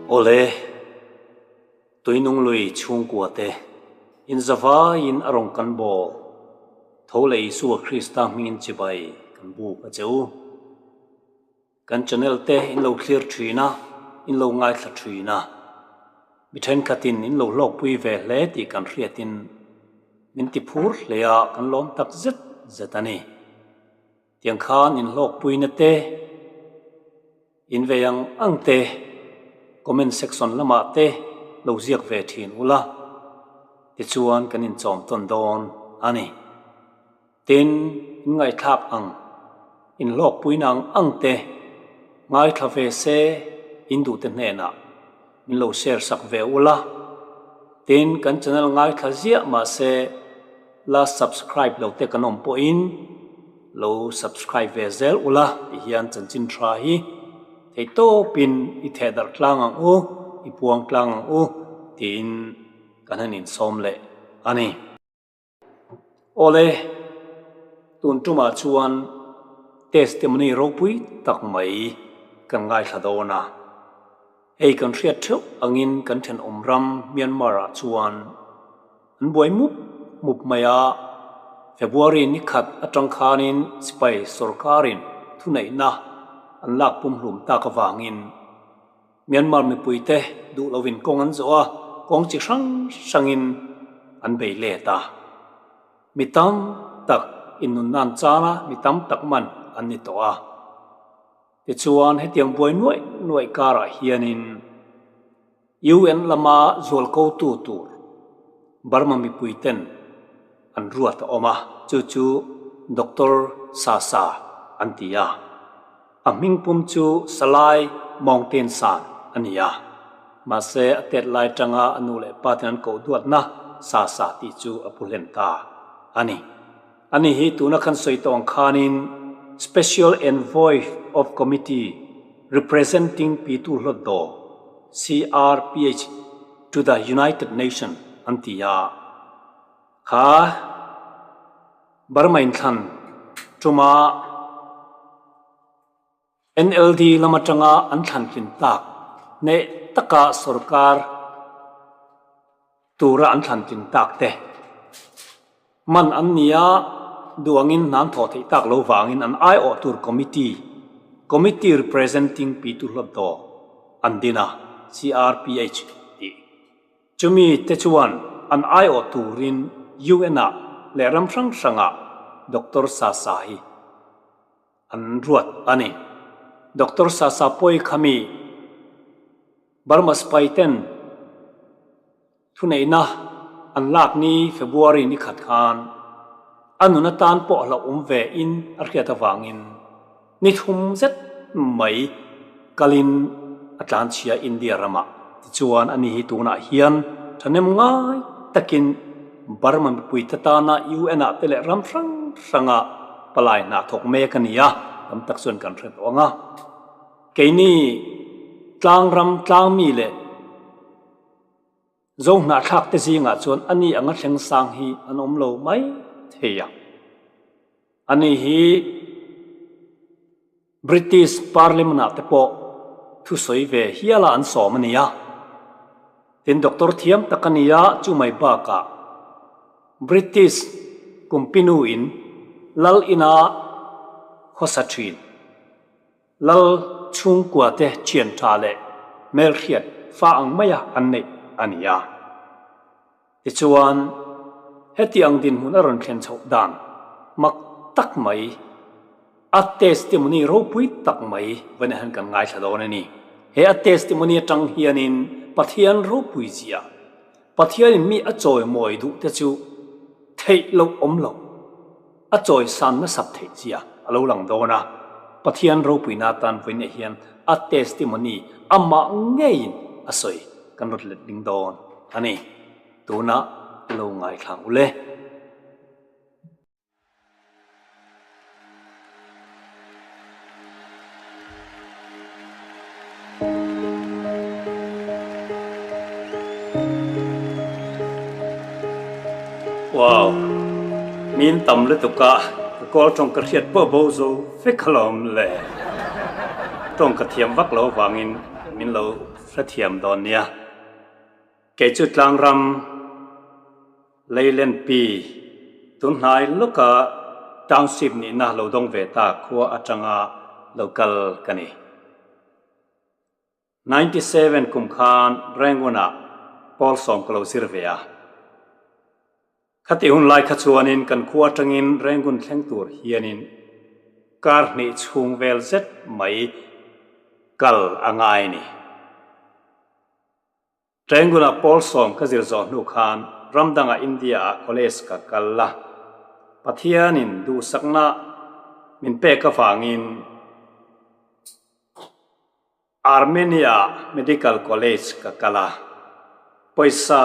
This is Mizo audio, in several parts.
Awle, Tuinung lui chhungkua te, in zavaiin a rawn kan bawl tho leh Isua Krista hmingin chibai kan buk a che u. Kan channel te in lo thlir thin a, in lo ngaithla thin a. Mi thenkhatin in lo hlawkpui ve hle tih kan hriatin min ti phur hle a, kan lawm tak zet zet a ni. Tiang khan in hlawkpuina te, in vei ang ang te comment section lamah te lo ziak ve thin ula, tichuan kan inchawm tawn dawn a ni. Tin, in ngaihthlak ang, in hlawkpuina ang ang te ngaithla ve se in duhte hnenah min lo share sak ve ula. Tin, kan channel ngaithla ziah mahse la subscribe lo te kan awm pawhin lo subscribe ve zel ula ti hian chanchin tha hi theihtawpin i thehdarh tlang ang u, i puang tlang ang u tiin kan han insawm leh a ni. Awle, tun tumah chuan testimony ropui tak mai kan ngaithla dawn a. Hei kan hriat theuh angin kan thenawm ram Myanmar ah chuan an buai mup mup mai a, February ni khat atang khanin sipai sorkarin thuneihna an lak pumhlum tak avangin Myanmar mipuite duh lovin kawng an zawh a, kawng chi hrang hrangin an bei let a. Mi tam tak innunna an chang a, mi tam tak man an ni tawh a. Tichuan, hetiang buai nuaih nuaih karah hianin UN lama zualkotu tur Burma mipuiten an ruat a awm a, chu chu Doctor Sasa an ti a. A hming pum chu Salai Mawngten San a ni a, mahse a tet lai tanga a nu leh pa ten an koh duatna Sa Sa tih chu a pu hlen ta a ni. Ani hi tuna khan sawi tawh ang khanin Special Envoy of Committee Representing Pitu Hlawtdaw, CRPH, to the United Nation an ti a, kha Burma inthlan tuma NLD lam atanga an thlan tlin tak hneh taka sorkar tura an thlan tlin tak te man an ni a, duangin hnan thawh theih tak lo vangin an aiawh tur committee, Committee Representing Pitu Hlawtdaw, an din a, CRPH tih. Chumi te chuan an aiawh turin UN-ah leh ram hrang hrangah Doctor Sasa hi an ruat a ni. Doctor Sasa pawi khami Burma sipai ten thuneihna an lak ni February ni khat khan a nun atan pawh hlauhawm ve in a hriat avangin Ni thum zet mai kalin a tlanchhia India ramah tichuan ani hi tunah hian thahnem ngai takin Burma mipuite tana UN ah te leh ram hrang hranga palai hna thawk mek a ni a, tam tak chuan kan hre tawh ang a. Keini tlangram tlangmi leh Zohnahthlak te zingah chuan ani anga thleng sang hi an awm lo mai thei a. Ani hi British Parliament ah te pawh thusawi ve hial a an sawm a ni a. Tin doctor thiam tak a ni a, chu mai bakah British kumpinu in lal ina khawsa thin. Lal chhungkua te thian tha leh hmelhriat fa ang maia an neih a ni a. Tichuan, heti ang dinhmun a rawn thlen chhoh dan mak tak mai, a testimony ropui tak mai vawiin ah hian kan ngaithla dawn a ni. He a testimony atang hianin Pathian ropui zia, Pathianin mi a chawimawi duh te chu theih loh awm lo. A chawisan nasat theih zia a lo lang dawn a, Pathian ropuina atan vawiinah hian a testimony amah ngeiin a sawi kan rawt let ding dawn a ni. Tunah lo ngaithlang u le. Wow! Min tam lutuk a, ka kawl tawng ka hriat pawh bo zo vek alawm le. Tawng ka thiam vak lo avangin min lo hrethiam dawn nia. Kei chu tlangram Leilenpi tunhnai lawka township nihna lo dawng ve ta khua atanga lo kal ka ni. 97 kum khan Rangoon-ah pawl sawm ka lo zir ve a. Khati hun lai kha chuanin kan khua atangin Rangoon thleng tur hianin kar hnih chhung vel zet mai kal a ngai a ni. Rangoon-ah pawl sawm ka zir zawh hnu khan ram dangah India-ah college ka kal a, Pathianin duhsakna min pek avangin Armenia Medical College ka kal a, pawisa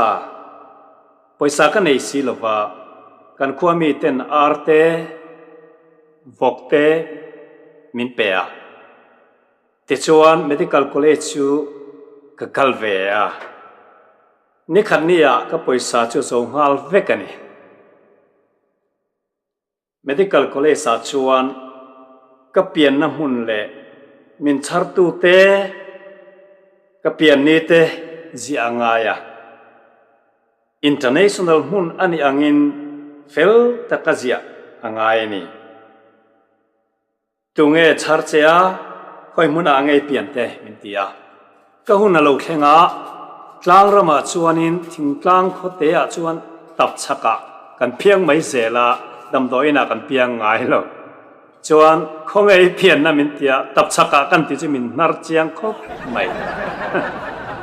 pawisa ka nei si lova, kan khua mi ten ar te, vawk te min pe a. Tichuan Medical College chu ka kal ve a, nikhat nia ka pawisa chu zo nghal vek a ni. Medical College ah chuan ka pianna hmun leh min chhartute ka pianni te ziah a ngai a. International hmun a nih angin fel taka ziah a ngai a ni. Tunge chhar che a, khawi hmunah ngei pian te min ti a. Ka hun a lo thleng a, tlang ramah chuanin thingtlang khawte ah chuan tap chhakah kan phiang mai zel a, damdawiinah kan piang ngai lo. Chuan khawnge i pianna min ti a, tap chhakah kan ti chu min hnar chiang khawp mai.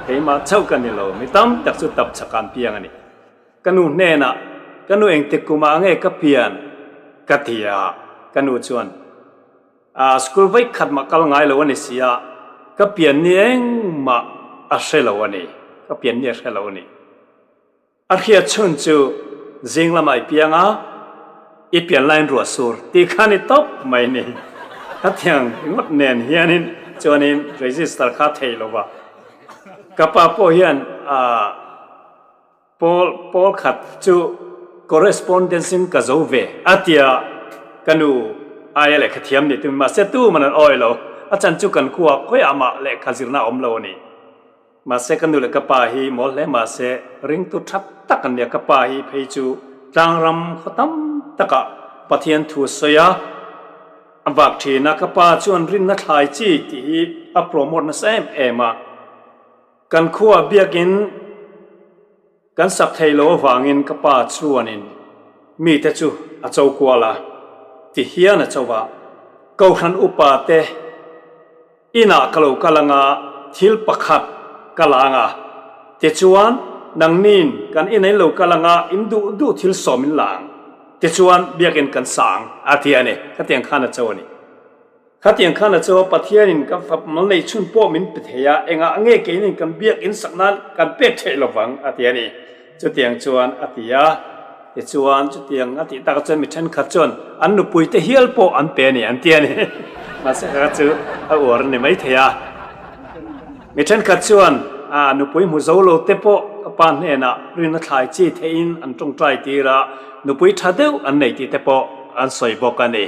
Keimah chauh ka ni lo, mi tam tak chu tap chhakah an piang a ni. Ka nu hnenah, Ka nu engtik kumah nge ka pian? ka ti a, ka nu chuan, Aa, school vawi khat mah kal ngai lo a ni si a, ka pian ni engmah a hre lo a ni, ka pian ni a hre lo a ni. A hriat chhun chu zing lamah i piang a, i pian laiin ruah sur tih kha ni tawp mai ni. Hetiang ringawt nen hianin chuanin register kha thei lo va, ka pa pawh hian aa, Pawl pawl khat chu correspondence in ka zo ve a tia ka nu aia lehkha thiam ni tumi mahse tu man an awi lo a chan chu kan khua khawiah mah lehkha zirna a awm lo a ni. Mahse ka nu leh ka pa hi mawl hle mahse ringtu tha tak an nia ka pa hi phei chu tlangram khaw tam takah Pathian thu a sawi a a vak thin a ka pa chuan rinna thlai chi tih hi a promote nasa em em a. Kan khua biakin kan sak thei lo avangin ka pa chuanin mite chu a cho kual a, ti hian a cho a, Kohhran upa te inah ka lo kal anga thil pakhat ka la anga, tichuan nangnin kan ina in lo kal anga in duh duh thil sawm in la ang, tichuan biakin kan sa ang a ti a ni, khatiang khan a cho a ni. Khatiang khan a chu Pathianin ka fap mal nei chhun pawh min pe thei a, engah nge keinin kan biakinn sak nan kan pek theih lo vang a ti a ni. Chutiang chuan a ti a, tichuan chutiang a tih takah chuan mi thenkhat chuan an nupuite hial pawh an pe a ni an ti a ni. Mahse kha chu a uar a ni maithei a. Mi thenkhat chuan a nupui hmu zo lo te pawh ka pa hnenah rinna thlai chi theihin an tawngtai tir a, nupui tha deuh an nei tih te pawh an sawi bawk a ni.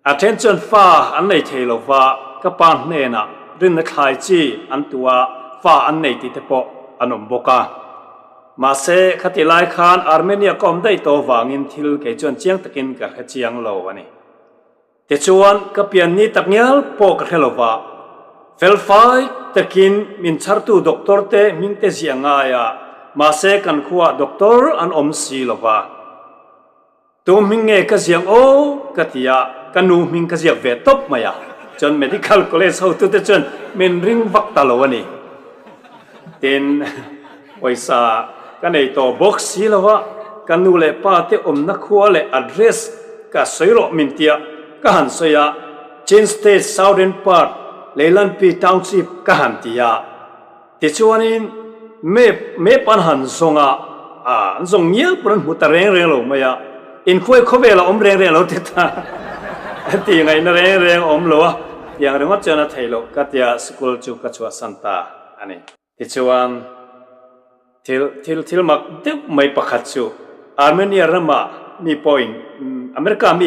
A then chuan fa an nei thei lo va, ka pa hnenah rinna thlai chi an tu a, fa an nei tih te pawh an awm bawk a. Mahse, khati lai khan Armenia ka awm daih tawh vangin thil kei chuan chiang takin ka hre chiang lo a ni. Tichuan, ka pian ni tak ngial pawh ka hre lo va, felfai takin min chhartu doctor te hming te ziah ngai a, mahse kan khuaah doctor an awm si lo va. Tu hming nge ka ziak aw ka ti a, ka nu hming ka ziak ve tawp mai a, chuan medical college hotute chuan min ring vak ta lo a ni. Tin, pawisa ka nei tawh bawk si lo a, ka nu leh pa te awmna khua leh address ka sawi rawh min tia ka han sawi a, Chin State Southern Part Leilanpi Township ka han ti a. Tichuanin map map an han zawng a, an zawng ngial pawn an hmu ta reng reng lo mai a, inkhuai khawvel a awm reng reng lo ti ta a tih ngaihna reng reng a awm lo a, tiang ringawt chuan a theih loh ka tia school chu ka chhuahsan ta a ni. Tichuan thil thil thil mak deuh mai pakhat chu Armenia rama mi pawhin America mi.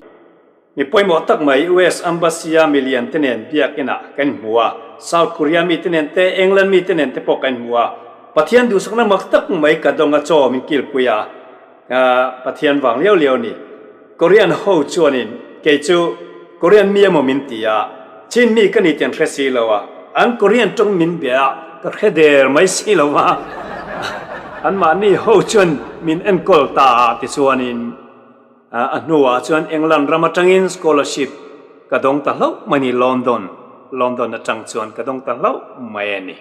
Mi pawimawh tak mai US Embassy-a milian te nen biakinah kan inhmu a, South Korea mite nen te, England mite nen te pawh kan inhmu a. Pathian duhsakna mak tak mai ka dawng a chaw min kilpui a, Pathian vang liau liau a ni. Korean ho chuanin kei chu Korean mi emaw min ti a, Chin mi ka ni tih an hre si lo a, an Korean tawng min bia a, ka hre der mai si lo va, anmahni ho chuan min enkawl ta a tichuanin. A hnuah chuan England ram atangin scholarship ka dawng ta hlauh mai ni, London, London atang chuan ka dawng ta hlauh mai a ni.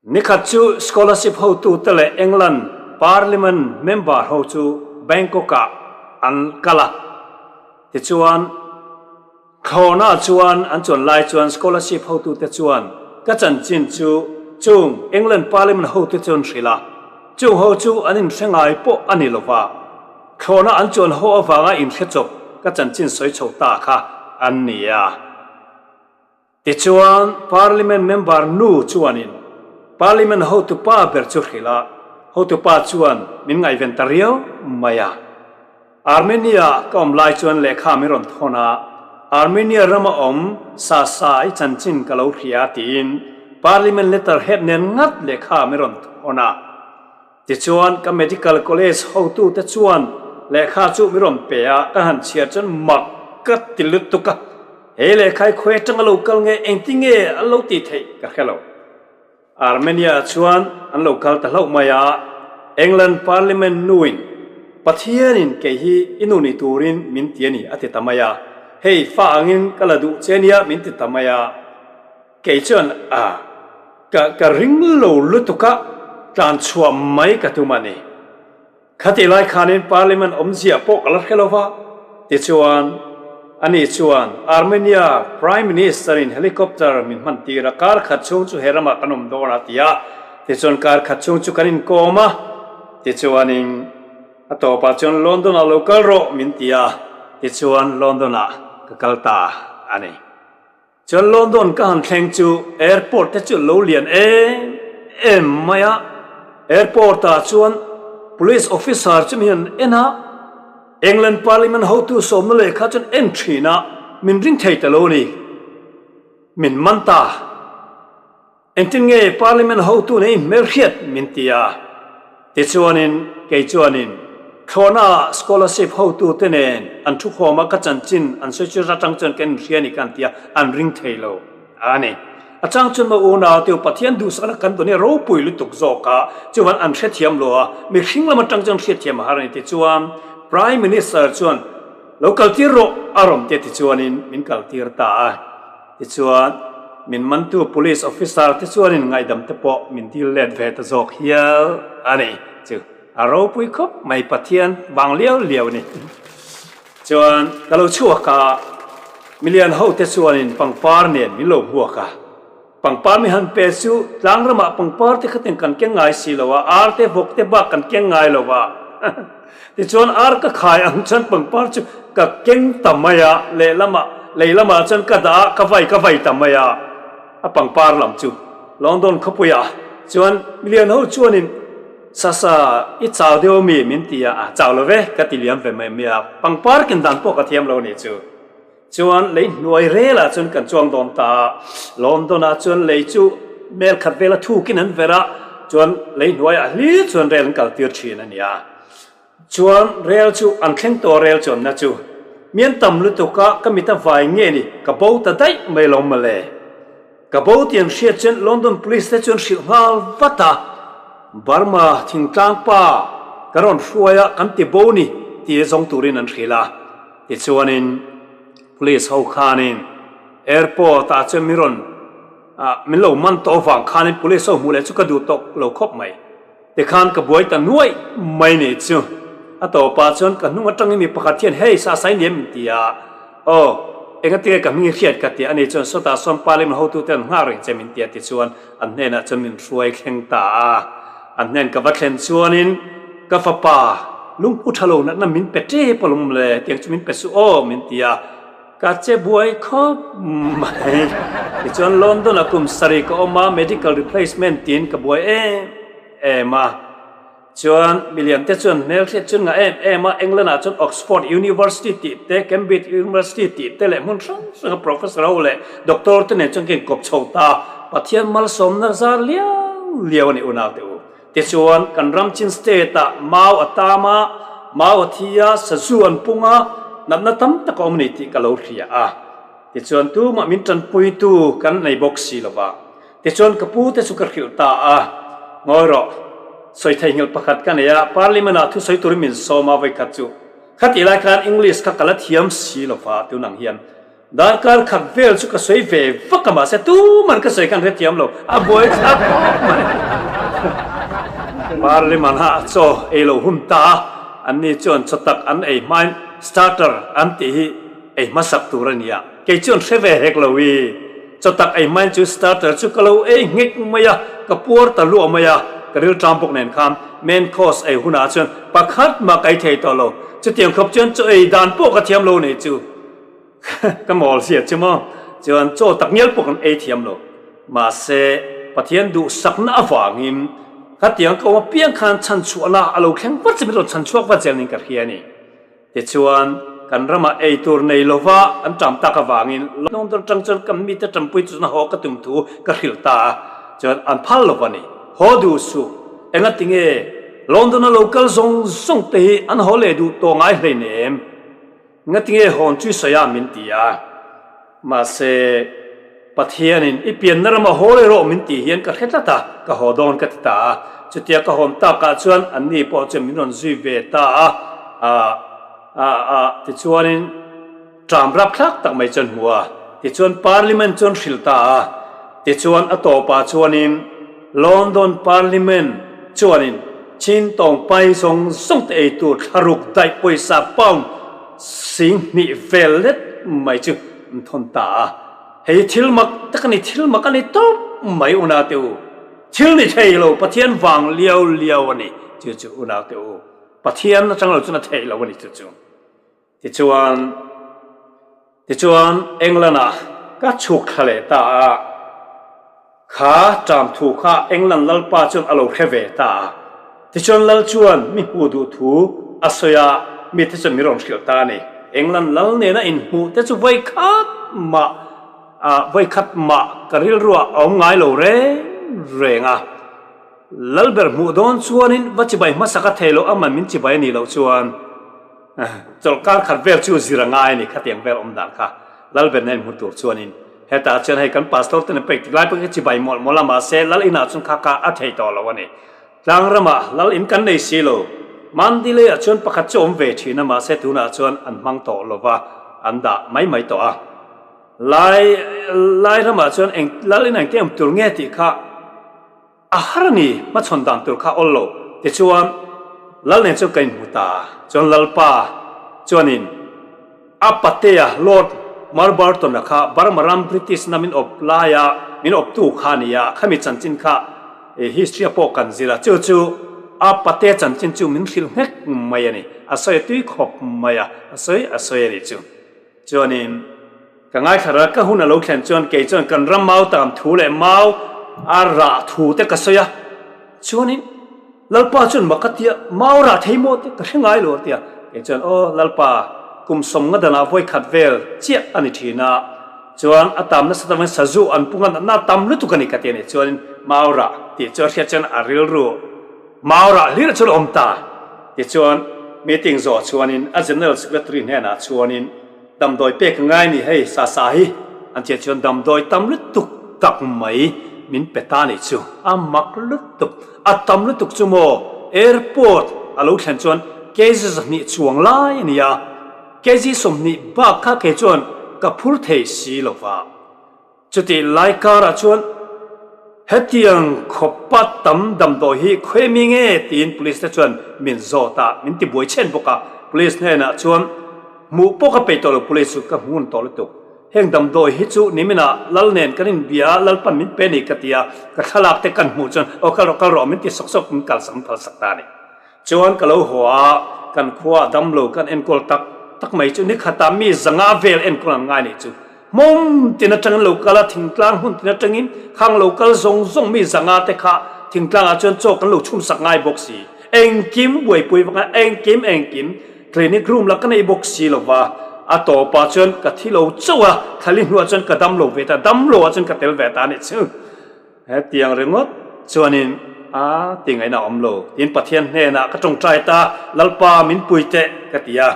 Nikhat chu scholarship hotute leh England Parliament member ho chu Bangkok ah an kal a, tichuan thlawhna chuan an chuan lai chuan scholarship hotute chuan ka chanchin chu chung England Parliament hote chuan hrilh a, chung ho chu an inhre ngai pawh a ni lova, thlawhna an chuan ho avanga inhre chawp ka chanchin sawi chho ta kha an ni a. Tichuan Parliament member nu chuanin Parliament hotupa ber chu hrilh a, hotupa chuan min ngaihven ta riau mai a. Armenia ka awm lai chuan lehkha min rawn thawn a, Armenia rama awm sa sa i chanchin ka lo hria tiin Parliament letter head nen ngat lehkha min rawn thawn a. Tichuan ka Medical College hotute chuan lehkha chu min rawn pe a, ka han chhiar chuan mak ka ti lutuk a, he lehkha hi khawi atanga lo kal nge engtinge an lo tih theih ka hre lo. Armenia chuan an lo kal ta hlauh mai a, England Parliament nuin Pathianin kei hi i nu ni turin min ti a ni a ti ta mai a, hei fa angin ka la duh che nia min ti ta mai a, kei chuan a ka ka ring lo lutuk a, tlan chhuah mai ka tum a ni. Khatih lai khanin Parliament awmzia pawh ka la hre lo va, tichuan ani chuan Armenia Prime Minister-in helicopter min hman tir a, kar khat chhung chu he ramah kan awm dawn a ti a, tichuan kar khat chhung chu kan inkawm a, tichuanin a tawpah chuan London-ah lo kal rawh min ti a, tichuan London-ah ka kal ta a ni. Chuan London ka han thleng chu airport te chu lo lian em em mai a, airport ah chuan police officer chu min han en a, England parliament hotu sawmna lehkha chuan en thin a, min ring thei ta lo a ni, min man ta. Engtin nge Parliament hotu nei hmelhriat min ti a? Tichuanin kei chuanin thlawhna scholarship hotu te nen an thukhawm a ka chanchin an sawi chu atang chuan kan inhria ni ka an ti a, an ring thei lo a ni. A chang chuan maw unau te u Pathian duhsakna kan dawn hi a ropui lutuk zawk a, chuvan an hrethiam lo a, mihring lam atang chuan hriatthiam a har a ni. Tichuan Prime Minister chuan lo kaltir rawh a rawn ti a tichuanin min kaltir ta a. Tichuan, min mantu police officer te chuanin ngaihdam te pawh min dil let ve ta zawk hial a ni. Chu a ropui khawp mai Pathian vang liau liau ni. Chuan ka lo chhuak a, milian ho te chuanin pangpar nen min lo hmuak a. Pangpar mi han pe chu tlang ramah pangpar te khatin kan keng ngai si lo a, ar te vawk te bak kan keng ngai lo a. Tichuan ar ka khai ang chuan pangpar chu ka keng ta mai a, lehlamah lei lamah chuan ka dah a, ka vai ka vai ta mai a, a pangpar lam chu London khawpuiah chuan milian ho chuanin Sasa i chau deuh ami min ti a, a chau lo ve ka ti liam ve mai mai a, pangpar ken dan pawh ka thiam lo nih chu. Chuan lei hnuai relah chuan kan chuang dawn ta a, London ah chuan lei chu mel khat vela thukin an verh a, chuan lei hnuaiah hlir chuan rel an kaltir thin a ni a. Chuan rel chu an thleng tawh rel chuanna chu mian tam lutuk a, ka mit a vai nge ni ka bo ta daih mai lo mawle. Ka bo tih an hriat chuan London Police te chuan hrilh nghal vat a, Burma thingtlang pa ka rawn hruai a kan ti bo ni tih zawng turin an hrilh a. Tichuanin Police ho khanin airport ah chuan min rawn min lo man tawh avang khanin Police ho hmuh leh chu ka duh tawk lo khawp mai. Tikhan ka buai ta nuaih mai nih chu. A tawpah chuan ka hnung atangin mi pakhat hian hei sa sai niam min ti a, aw engatinge ka hming i hriat ka ti a ni chuan sawtah sawn Parliament hotute an nghak reng che min ti a tichuan an hnenah chuan min hruai thleng ta a. An hnen ka va thlen chuanin ka fapa lungphu tha lo natna min pe tep alawm le tiang chu min pe suh aw min ti a. Ka che buai khawp mai. Tichuan London-a kum sarih ka awm a, medical replacement tiin ka buai em em a. Chuan milian te chuan hmelhriat chu ngah em em a, England ah chuan Oxford University tih te, Cambridge University tih te leh hmun hrang hrang a professor ho leh doctor te nen chuan ka inkawp chho ta. Pathian malsawmna zar liau liau a ni unau te u. Tichuan kan ram chin state ah mau a tam a, mau a thi a, sazu an pung a, natna tam tak a awm a ni tih ka lo hria a. Tichuan tumah min tanpuitu kan nei bawk si lo va. Tichuan ka pu te chu ka hrilh ta a, Ngawi rawh, sawi theihnghilh pakhat ka nei a, Parliament ah thusawi turin min sawm a vawikhat chu. Khatih lai khan English kha ka la thiam si lo va, tun ang hian darkar khat vel chu ka sawi ve vak a, mahse tuman ka sawi khan hrethiam lo, a buai thlak khawp mai. Parliament ah chaw ei lo hun ta a, anni chuan chaw tak an ei hmain starter an tih hi ei hmasak tur a ni a, kei chuan hre ve hek lo i. Chawtak ei hmain chu starter chu ka lo ei nghek mai a, ka puar ta luah mai a, ka rilṭam bawk nen khan main course ei hunah chuan pakhat mah ka ei thei tawh lo. Chutiang khawp chuan chaw ei dan pawh ka thiam lo nei chu ka mawl zia chu maw? Chuan chaw tak ngial pawh kan ei thiam lo. Mahse, Pathian duhsakna avangin khatiang ka awm apiang khan chhanchhuahna a lo thleng vat che min rawn chhanchhuak vat zel niin ka hria a ni. Tichuan, kan ramah ei tur nei lova an ṭam tak avangin London ṭang chuan kan mite ṭampui chu haw ka tum thu ka hrilh ta a, chuan an phal lo a ni. Haw duh suh, engati nge London-a lo kal zawng zawng te hi an haw leh duh tawh ngai hleinem? Engati nge hawn chu sawi a min ti a. Mahse, Pathianin i pianna rama haw leh rawh min tih hian ka hre tlat a, ka haw dawn ka ti ta a. Chutia ka hawn takah chuan anni pawh chuan min rawn zui ve ta a, a, a, a, tichuanin ṭam rapthlak tak mai chuan hmu a. Tichuan Parliament chuan hrilh ta a, tichuan a tawpah chuanin London Parliament chuanin Chin tawng pai zawng zawng te ei tur thlaruk daih pawisa pound 20 vel let mai chu an thawn ta a. Hei thil mak tak a ni, thil mak a ni tawp mai una te u. Thil ni thei lo Pathian vang liau liau a ni chu chu una te u. Pathian atang lo chuan a theih lo a ni chu chu. Tichuan, tichuan England ah ka chhuk thla leh ta a. Kha ṭam thu kha England lalpa chuan a lo hre ve ta a. Tichuan lal chuan mi hmuh duh thu a sawi a, mite chuan mi rawn hrilh ta a ni. England lal nena inhmuh te chu vawikhat mah vawikhat mah ka rilruah a awm ngai lo reng reng a. Lalber hmuh dawn chuanin va chibai hmasa ka thei lo aman min chibai a nih loh chuan chawlhkar khat vel chu zir a ngai a ni khatiang vel awm dan kha Lalber nen hmu tur chuanin Hetah chuan hei kan pastor ten a pek tik lai pawhin ka chibai mawlh mawlh a, mahse lal inah chuan kha kha a thei tawh lo a ni. Tlang ramah lal in kan nei si lo. Mandalay ah chuan pakhat chu awm ve thin a, mahse tunah chuan an hmang tawh lo va, an dah mai mai tawh a. Lai lai ramah chuan eng lal in engtiang awm tur nge tih kha a har a ni, hmachhawn dan tur kha awl lo. Tichuan lal nen chuan ka inhmu ta a, chuan lalpa chuanin, A patea Lord Marburton-a kha Burma ram British na min awp laia min awptu kha a ni a, khami chanchin kha history-a pawh kan zir a, chu chu a patea chanchin chu min hrilh nghek mai a ni. A sawi a tui khawp mai a, a sawi a sawi a ni chu. Chuanin ka ngaithla ral ka hun a lo thlen chuan kei chuan kan ram mau tam thu leh mau a rah thu te ka sawi a, chuanin Lalpa chuan mak a tia, Mau rah thei maw te ka hre ngai lo a tia. Kei chuan, Aw Lalpa, kum sawm nga danah vawi khat vel chiah a ni thin a, chuan a tam nasa takin sazu an pung a natna tam lutuk a ni ka ti a ni. Chuanin mau rah tih chu a hriat chuan a rilru mau rah hlir chuan a awm ta. Tichuan meeting zawh chuanin a General Secretary hnenah chuanin Damdawi pek a ngai ni hei sa sa hi an chiah chuan damdawi tam lutuk tak mai min pe ta nih chu a mak lutuk a tam lutuk chu maw airport a lo thlen chuan kg 2 chuang lai a ni a kg 20 bak kha kei chuan ka phur thei si lo va. Chutih lai karah chuan hetiang khawpa tam damdawi hi khawi mi nge tiin police te chuan min zawt a, min ti buai chhen bawk a. Police hnenah chuan hmuh pawh ka peih tawh lo, police chu ka hmun tawh lutuk. Heng damdawi hi chu niminah lal nen kan inbia a, Lalpan min pe ni ka ti a, ka thlalak te kan hmuh chuan aw kal rawh kal rawh min ti sawk sawk min kalsak min phalsak ta a ni. Chuan ka lo haw a, kan khua a dam lo kan enkawl tak tak mai chu nikhatah mi zanga vel enkawl an ngai nih chu. Hmawm tin atangin lo kal a, thingtlang hmun tin atangin khang lo kal zawng zawng mi zanga te kha thingtlangah chuan chaw kan lo chhumsak ngai bawk si. Engkim buaipui vak a, engkim engkim clinic room lah ka nei bawk si lo va, a tawpah chuan ka thi lo chauh a, thlali hnuah chuan ka dam lo ve ta, dam lo ah chuan ka tel ve ta a nih chu. Hetiang ringawt chuanin a ti ngaihna a awm lo tiin Pathian hnenah ka tawngtai ta, Lalpa min pui teh ka ti a.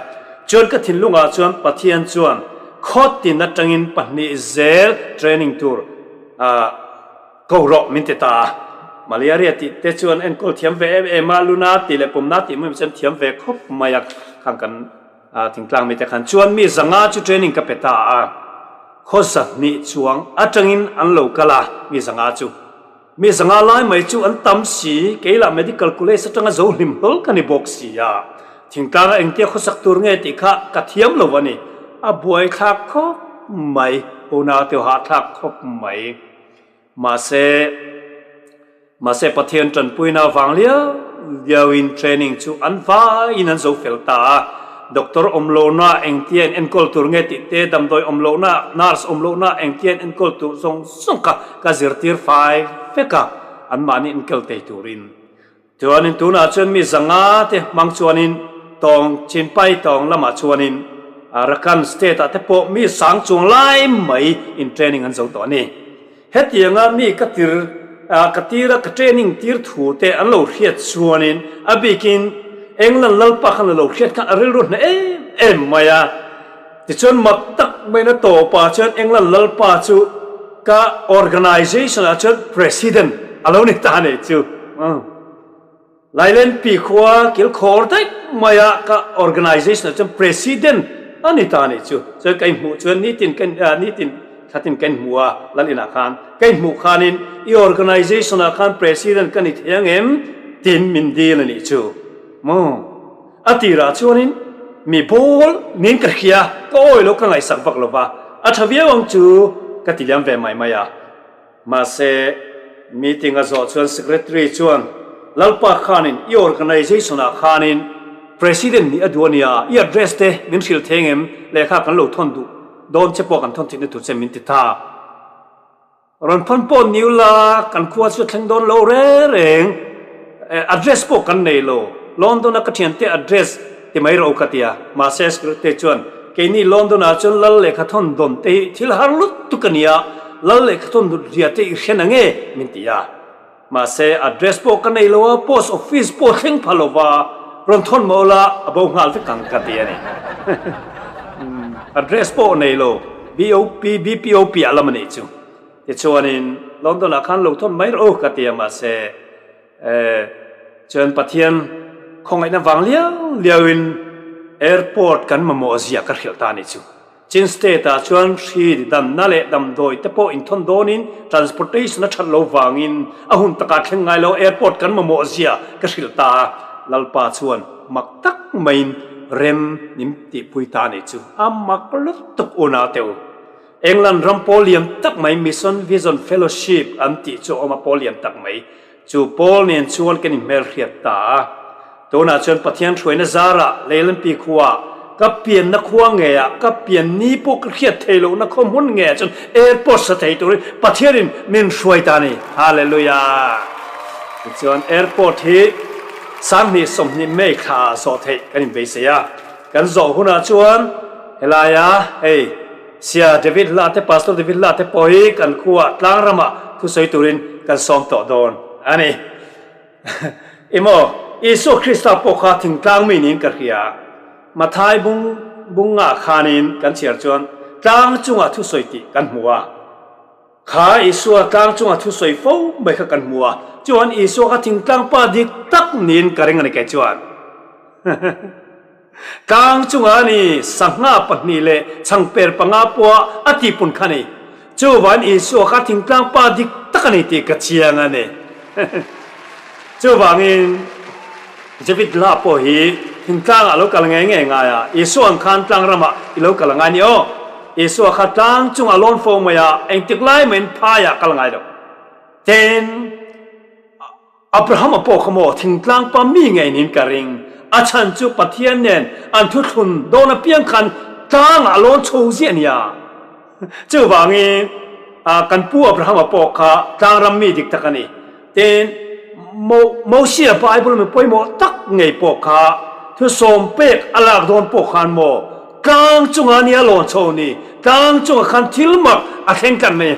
Chuan ka thinlungah chuan Pathian chuan khaw tin atangin pahnih zel training tur ko rawh min ti ta a. Malaria tih te chuan enkawl thiam ve em em a, luna tih leh pumna tih mai chuan thiam ve khawp mai a, khang kan thingtlang mite khan chuan mi zanga chu training ka pe ta a. Khaw zahnih chuang atangin an lo kal a, mi zanga chu. Mi zanga lai mai chu an tam si, kei lah Medical College atanga zo hlim hlawl ka ni bawk si a. Thingtlanga engtia khawsak tur nge tih kha ka thiam lo a ni. A buaithlak khawp mai, unau hahthlak khawp mai. Mahse, mahse Pathian tanpuina vang liau liauin training chu an vaiin an zo fel ta a. Doctor awm lohna engtia in enkawl tur nge tih te, damdawi awm lohna, nurse awm lohna engtia in enkawl tur zawng zawng kha ka zirtir fai vek a, anmahni enkawl thei turin. Chuanin tunah chuan mi zanga te hmang chuanin tawng Chinpai tawng lamah chuanin Arakan state ah te pawh mi sang chuang lai mai in training an zo tawh a ni. Hetianga mi ka tir ka tira ka training tir thu te an lo hriat chuanin a bikin England lalpa khan a lo hriat khan a rilru hneh em em mai a. Tichuan mak tak maina tawpah chuan England lalpa chu ka organisation ah chuan president a lo ni ta nei chu. Lailen pi khua kilkhawr daih maia ka organisation ah chuan president a ni ta nei chu. Chuan ka inhmuh chuan nitin ka nitin thlatin ka inhmu a lal inah khan. Ka inhmuh khanin i organisation ah khan president ka ni thei ang em tiin min dil a nih chu. Maw? A tirah chuanin mi bawl niin ka hria, ka awi lo ka ngaihsak vak lo va, a tha viau ang chu ka ti liam ve mai mai a. Mahse, meeting a zawh chuan secretary chuan Lalpa khanin i organisation ah khanin President nih a duh a nia, i address te min hrilh thei ngem, lehkha kan lo thawn duh dawn che pawh kan thawn theihna tur che min ti ta. Rawn phawn pawh ni ula, kan khua chu a thleng dawn lo reng reng. Address pawh kan nei lo. London-a ka thiante address ti mai rawh u ka ti a. Mahse secretary chuan, Keini London-ah chuan lal lehkha thawn dawn te hi thil har lutuk a nia, lal lehkha thawn dut ria te i hrian ang e, min ti a. Mahse address pawh ka nei lo a, post office pawh thleng pha lo va, rawn thawn mah ula a bo nghal vek ang ka ti a ni. Address pawh nei lo, BOP, BPO piah lam a nih chu. Tichuanin London ah khan lo thawn mai rawh u ka ti a, mahse chuan Pathian khawngaihna vang liau liauin airport kan mamawh zia ka hrilh ta a nih chu. Chin State ah chuan hri danna leh damdawi te pawh inthawn dawnin transportation a that lo vangin a hun takah thleng ngai lo airport kan mamawh zia ka hrilh ta a, Lalpa chuan mak tak maiin rem min tihpui ta anih chu a mak lutuk unau te u. England ram pawl lian tak mai Mission Vision Fellowship an tih chu a awm a pawl lian tak mai chu pawl nen chuan kan inhmelhriat ta a. Tunah chuan Pathian hruaina zarah Leilanpi khua, ka pianna khua ngeiah, ka pian ni pawh ka hriat thei lohna khaw hmun ngeiah chuan airport sa thei turin Pathianin min hruai ta a ni. Hallelujah! Tichuan airport hi 20 20 May thla ah zawh theih kan inbeisei a. Kan zawh hunah chuan helaia hei Sia David Hla te Pastor David Hla te pawh hi kan khuaah tlang ramah thusawi turin kan sawm tawh dawn a ni. Emaw, Isua Krista pawh kha thingtlang mi niin ka hria. Mathai bung bungah khanin kan chhiar chuan tlang chungah thusawi tih kan hmu a. Kha Isua tlang chungah thusawi fo mai kha kan hmu a. Chuan Isua kha thingtlang pa dik tak niin ka ring a ni kei chuan. Tlang chungah a ni sangha pahnih leh changper panga pawha a tihpun kha a ni. Chuvain Isua kha thingtlang pa dik tak a ni tih ka chiang a ni. Chuvangin David hla pawh hi thingtlangah a lo kal ngei ngei ngai a, Isua ang khan tlang ramah i lo kal a ngai ni aw. Isua kha tlang chungah a lawn fo mai a, engtik lai mahin phaiah a kal ngai lo. Tin. Abrahama pawh kha maw thingtlang pa mi ngei niin ka ring. A chhan chu Pathian nen an thuthlun dawn apiang khan tlangah a lawn chho ziah nia. Chuvangin kan pu Abrahama pawh kha tlangram mi dik tak a ni. Tin, Mosia Bible mi pawimawh tak ngei pawh kha thusawm pek a lak dawn pawh khan maw tlang chunga nia lawn chho ni, tlang chungah khan thil mak a thleng tlat mai.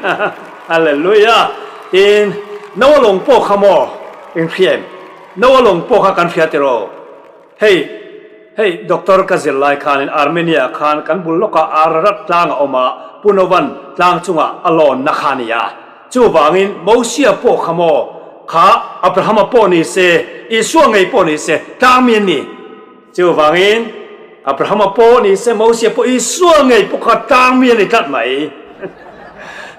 Hallelujah! Tin, Noa lawng pawh kha maw in hria em? Noa lawng pawh kha kan hria tiraw? Hei, hei doctor ka zir lai khanin Armenia khan kan bul lawkah Ararat tlang a awm a, Pu Novan tlang chungah a lawnna kha a ni a. Chuvangin Mosia pawh kha maw, kha Abrahama pawh ni se, Isua ngei pawh ni se, tlang mi an ni. Chuvangin Abrahama pawh ni se, Mosia pawh, Isua ngei pawh kha tlang mi a ni tlat mai.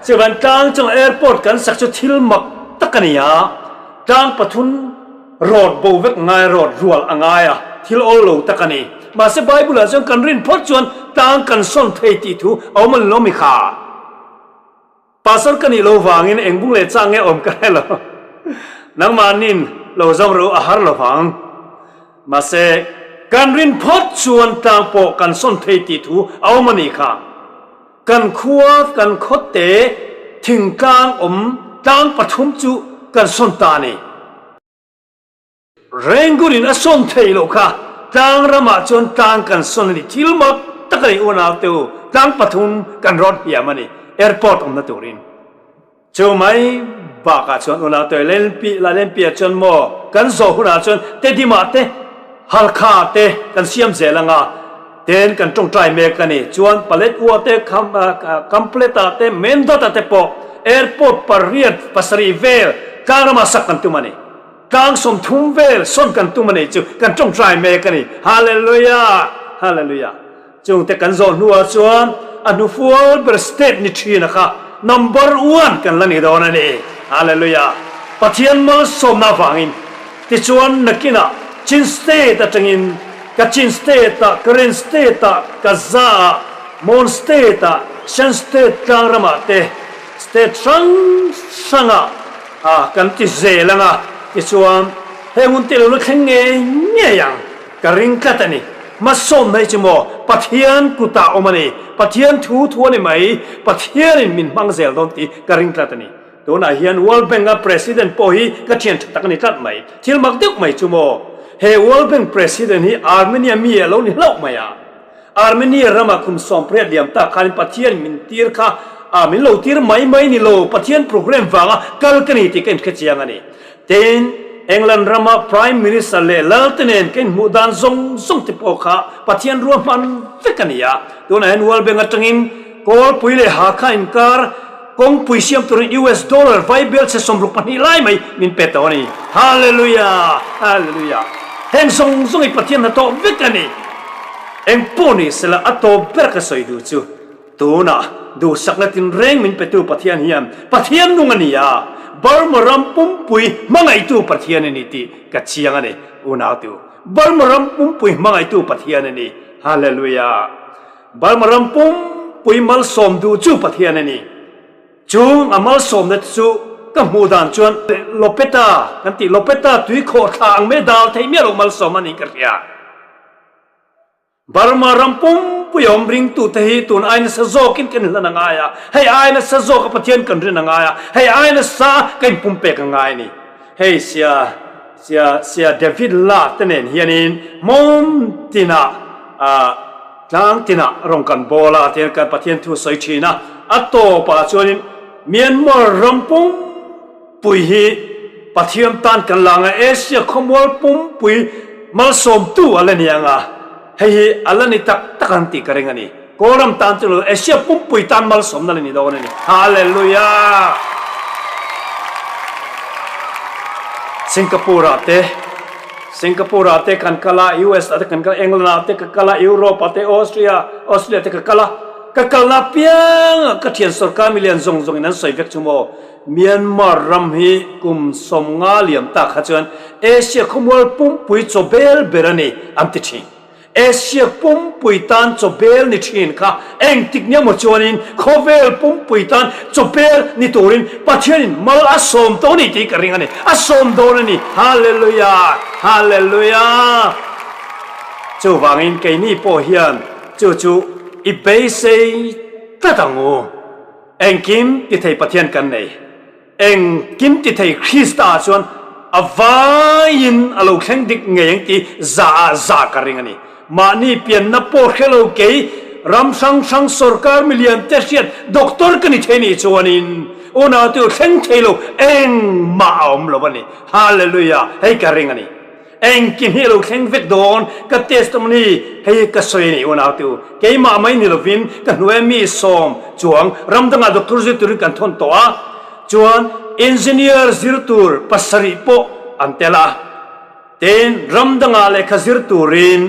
Chuvang tlang chunga airport kan sak chu thil mak tak a ni a, tlang pathum rawt bo vek ngai rawt rual a ngai a, thil awl lo tak a ni. Mahse Bible ah chuan kan rin phawt chuan tlang kan sawn thei tih thu a awm a ni lo mi kha. Pastor ka nih lo vangin eng bung leh chang nge awm ka hre lo. Nangmahnin lo zawng ru a har lo vang. Mahse, kan rin phawt chuan tlang pawh kan sawn thei tih thu a awm a nih kha. Kan khua, kan khawte thingtlang awm tlang pathum chu kan sawn ta a ni. Rengurin a sawn thei loh kha tlang ramah chuan tlang kan sawn a ni. Thil mak tak a ni unau te u, tlang pathum kan rawt hniam a ni airport awmna turin. Chu mai bakah chuan unau te Lenpi la Lenpi ah chuan maw kan zawh hunah chuan Tedimah te Halkha te kan siam zel anga ten kan tawngtai mek a ni. Chuan Paletwa te Kampleta te Mendota te pawh airport pariat pasarih vel tlang ramah sak kan tum a ni. Tlang 30 vel sawn kan tum a nei chu kan tawngtai mek a ni. Hallelujah! Hallelujah! Chungte kan zawh hnuah chuan a hnufual ber state ni thin a kha number one kan la ni dawn a ni. Hallelujah! Pathian malsawmna avangin tichuan nakinah Chin state atangin Kachin state ah, Karen state ah, Kaza ah, Mon state ah, Shan state tlang ramah te state hrang hrangah A kan ti zel ang a, tichuan heng hun tilo la thleng ngei ngei ang ka ring tlat a ni. Hmasawmna hi chu maw Pathian kutah awm a ni, Pathian thu thu a ni mai, Pathianin min hmang zel dawn tih ka ring tlat a ni. Tunah hian World Bank a President pawh hi ka thian tha tak a ni tlat mai. Thil mak deuh mai chu maw he World Bank President hi Armenia mi a lo ni hlauh mai a. Armenia rama kum 18 liam tak khanin Pathian min tir kha a min lo tir mai mai ni lo, Pathian program vanga kal ka ni tih ka inhre chiang a ni. Tin, England rama Prime Minister leh lal te nen ka inhmuh dan zawng zawng te pawh kha Pathian ruahman vek a ni a. Tunah hian World Bank atangin Kawlpui leh Hakha inkar kawngpui siam turin US dollar vaibel chhe 62 lai mai min pe tawh a ni. Hallelujah! Hallelujah! Heng zawng zawng hi Pathian hnathawh vek a ni. Eng pawh ni sela a tawp ber ka sawi duh chu tunah duhsakna tinreng min petu Pathian hian Pathian nung a ni a, Burma ram pumpui hmangaihtu Pathian a ni tih ka chiang a ni unautu. Burma ram pumpui hmangaihtu Pathian a ni. Hallelujah! Burma ram pumpui malsawm duh chu Pathian a ni. Chung a malsawmna te chu ka hmuh dan chuan Lopeta kan tih Lopeta tui khawh thla ang mai dal theih miah loh malsawm a niin ka hria. Burma ram pumpui a awm ringtute hi tun ai nasa zawkin kan inhlan a ngai a, hei ai nasa zawka Pathian kan rin a ngai a, hei ai nasa ka inpumpek a ngai a ni. Hei sia sia sia David la te nen hianin hmawm tinah ah tlang tinah rawng kan bawl a tihian kan Pathian thu sawi thin a, a tawpah chuanin Myanmar ram pumpui hi Pathian tan kan la anga Asia khawmual pumpui malsawmtu a la ni anga hei hi a la ni tak tak ang tih ka ring a ni. Kawlram tan chu lo Asia pumpui tan malsawmna la ni dawn a ni. Hallelujah! Singapore ah te Singapore ah te kan kal a, US ah te kan kal a, England ah te ka kal a, Europe ah te, Austria, Australia te ka kal a. Ka kalna piang ah ka thian sorkar milian zawng zawng in an sawi vek chu maw. Myanmar ram hi kum 50 liam tak kha chuan Asia khawmual pumpui chawbel ber a ni an ti thin. Asia pumpui tan chawbel ni thin kha engtik nia maw chuanin khawvel pumpui tan chawbel ni turin Pathianin mal a sawm tawh a ni tih ka ring a ni. A sawm dawn a ni. Hallelujah! Hallelujah! Chuvangin keini pawh hian chu chu i beisei tlat ang u. Engkim ti thei Pathian kan nei. Engkim ti thei Krista ah chuan. a vaiin a lo thleng dik ngei ang tih za ah za ka ring a ni. Mahni pianna pawh hre lo kei ram hrang hrang sorkar milian te hriat doctor ka ni thei nih chuanin unaute u thleng thei lo engmah a awm lo a ni. Hallelujah! Hei ka ring a ni. Engkim hi a lo thleng vek dawn ka testimony hei ka sawi a ni unaute u. Keimah mai ni lovin ka hnuaia mi sawm chuang ram dangah doctor zir turin kan thawn tawh a, chuan engineer zir tur pasarih pawh an tel a. Tin, ram dangah lehkha zir turin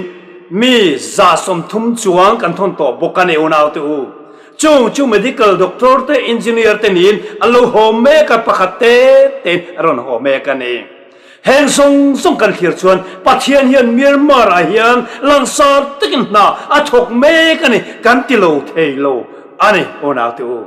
mi 30 chuang kan thawn tawh bawk a ni unaute u. Chung chu medical doctor te, engineer te niin an lo haw mek a, pakhat te tein a rawn haw mek a ni. Heng zawng zawng kan thlir chuan Pathian hian Myanmar ah hian langsar takin hna a thawk mek a ni kan ti lo thei lo a ni unaute u.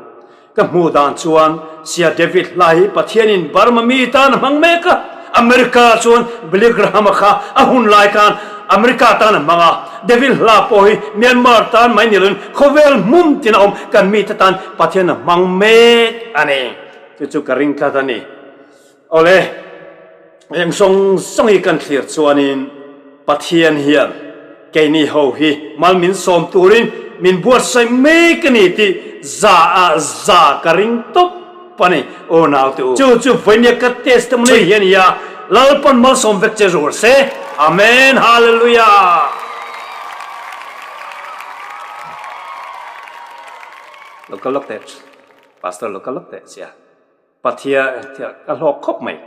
Ka hmuh dan chuan Sia David hla hi Pathianin Burma mi tan a hmang mek a, America chuan Billy Graham-a kha a hun lai khan America tan a hmang a, David hla pawh hi Myanmar tan mai ni loin khawvel hmun tin a awm kan mite tan Pathian a hmang mek a ni. Chu chu ka ring tlat a ni. Awle, eng zawng zawng hi kan thlir chuanin Pathian hian keini ho hi mal min sawm turin min buatsaih mek a ni tih za ah za ka ring tawp a ni. Aw naute u, chu chu vawinia ka testimony hi a ni a, Lalpan malsawm vek che rawh se. Amen Hallelujah. Lo kal lawk teh, Pastor lo kal lawk teh sia. Pathian ka hlawk khawp mai.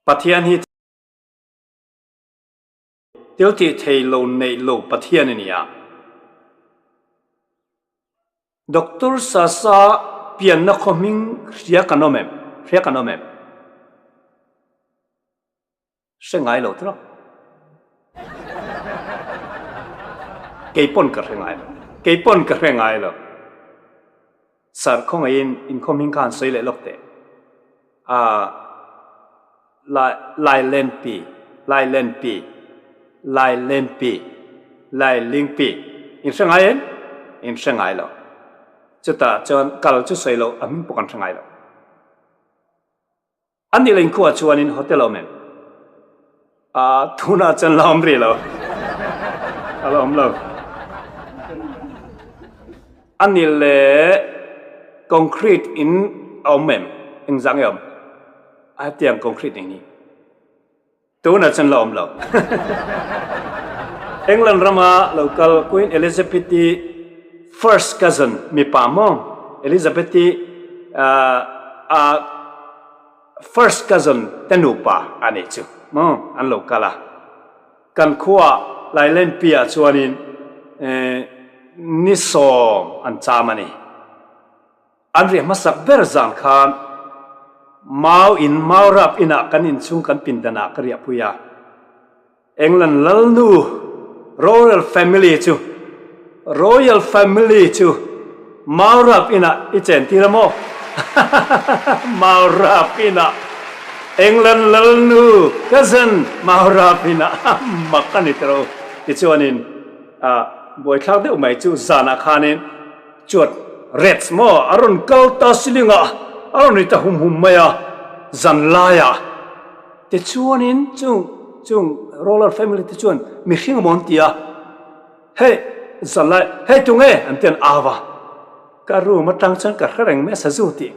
Pathian hi thil tih thei lo neih lo Pathian a ni a. Doctor Sasa pianna khaw hming hria kan awm em? Hria kan awm em? Hre ngai lo tawk. Kei pawn ka hre ngai lo. Kei pawn ka hre ngai lo. Sir khawngaihin inkhawm hming khan sawi leh lawk teh. Ah Lai Lailenpi Lailenpi Lailenpi Lailingpi In hre ngai em? In hre ngai lo. Chutah chuan kal chu sawi loh a hming pawh kan hre ngai lo. An nih leng khuah chuanin hotel a awm em? Ah, tunah chuan la awm rih lo. A la awm lo. A nih leh concrete in a awm em? Engzah nge a awm? A hetiang concrete eng hi? Tunah chuan la awm lo. England rama lo kal Queen Elizabeth-i first cousin mipa maw? Elizabeth-i a first cousin te nupa a nih chu maw? An lo kal a. Kan khua Lailenpi-ah chuanin ni sawm an cham a ni. An riah hmasak ber zan khan Mau in Mau rap inah kan inchhung kan pindanah ka riahpui a. England lalnu Royal Family chu Royal Family chu Mau rap inah i chen tir a maw? Mau rap inah England lalnu cousin Mau rap inah mak a ni tawh. Tichuanin buaithlak deuh mai chu zanah khanin Chuan Reds maw a rawn kal ta siling a, a rawn ri ta hum hum mai a, zan laiah tichuanin chung chung Roller family te chuan mihring a maw an ti a, hei zan lai hei tunge an ti an au a, ka room atang chuan ka hre reng mai a sazu tih.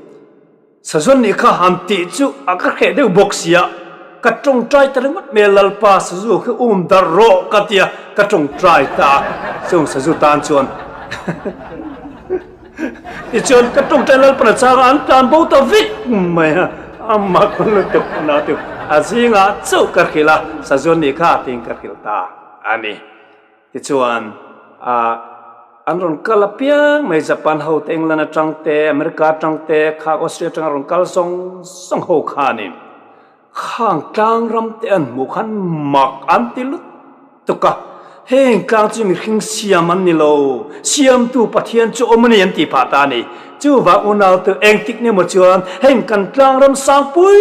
Sazawn nih kha han tih chu a ka hreh deuh bawk sia, ka tawngtai ta ringawt mai a, Lalpa sazu khi um darh rawh ka ti a, ka tawngtai ta a, chung sazu tan chuan tichuan ka tawngtai Lalpan a chang a, an tlan bo ta vek mai a, a mak lutuk nau te a zingah chauh ka hrilh a, sazawn nih kha tiin ka hrilh ta a ni. Tichuan, an rawn kal apiang mai Japan ho te, England atang te, America atang te, kha Australia atanga rawn kal zawng zawng ho khanin khang tlang ram te an hmuh khan mak an ti lutuk a, heng tlang chu mihring siam an ni lo, siamtu Pathian chu awm a ni an tih phah ta a ni. Chuvang unau tu engtik ni maw chuan heng kan tlang ram sang pui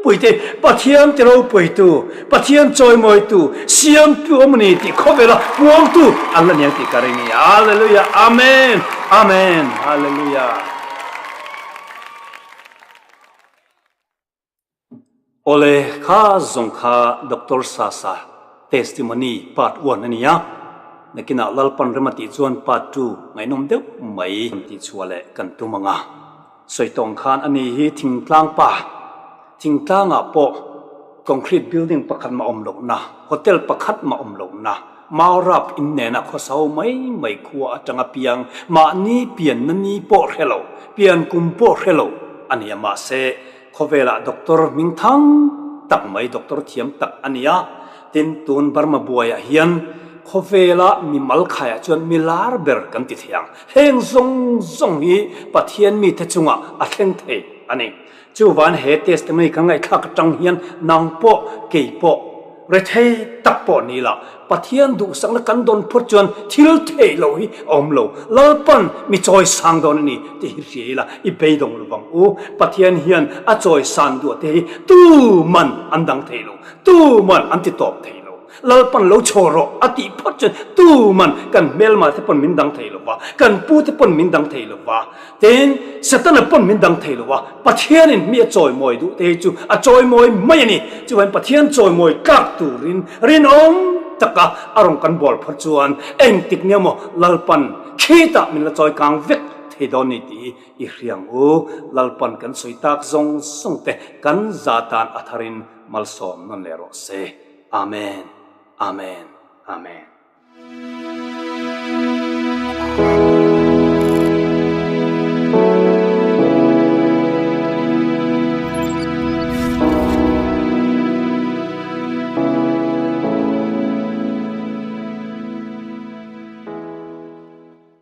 pui te Pathian ti ropuitu, Pathian chawimawitu, siamtu awm a ni tih khawvela puangtu an la niang tih ka ring i. Hallelujah! Amen! Amen! Hallelujah! Awle, kha zawng kha Doctor Sasa testimony part one a ni a, nakinah Lalpan rem a tih chuan part two ngaihnawm deuh mai kan tih chhuah leh kan tum ang a. Sawi tawng khan a ni hi thingtlang pa, thingtlangah pawh concrete building pakhat mah awm lohna, hotel pakhat mah awm lohna, Maurap in nena khawsau mai mai khua atanga piang mahni pianna ni pawh hre lo, pian kum pawh hre lo a ni a. Mahse, khawvelah doctor hming thang tak mai, doctor thiam tak a ni a. Tin, tun Burma buaiah hian khawvela mi mal khaiah chuan mi lar ber kan ti thei ang. Heng zawng zawng hi Pathian mite chungah a thleng thei a ni. Chuvan he testimony kan ngaihthlak atang hian nang pawh kei pawh rethei tak pawh ni la, Pathian duhsakna kan dawn phawt chuan thil theih loh hi a awm lo. Lalpan mi chawi sang dawn a ni tih hi hria ila i beidawng lo vang u. Pathian hian a chawi san duah te hi tuman an dang thei lo, tuman an ti tawp thei lo. Lalpan lo chhaw rawh a tih phawt chuan tuman kan hmelma te pawn min dang thei lo va, kan pu te pawn min dang thei lo va, tin Setana pawn min dang thei lo va, Pathianin mi a chawimawi duh te hi chu a chawimawi mai a ni. Chuvain Pathian chawimawi tlak turin rinawm taka a rawn kan bawl phawt chuan engtik nia maw Lalpan khitah min la chawi kang vek thei dawn ni tih hi i hriang u. Lalpan kan sawi tak zawng zawng te kan za tan a tharin malsawm nawn leh rawh se. Amen. Amen. Amen.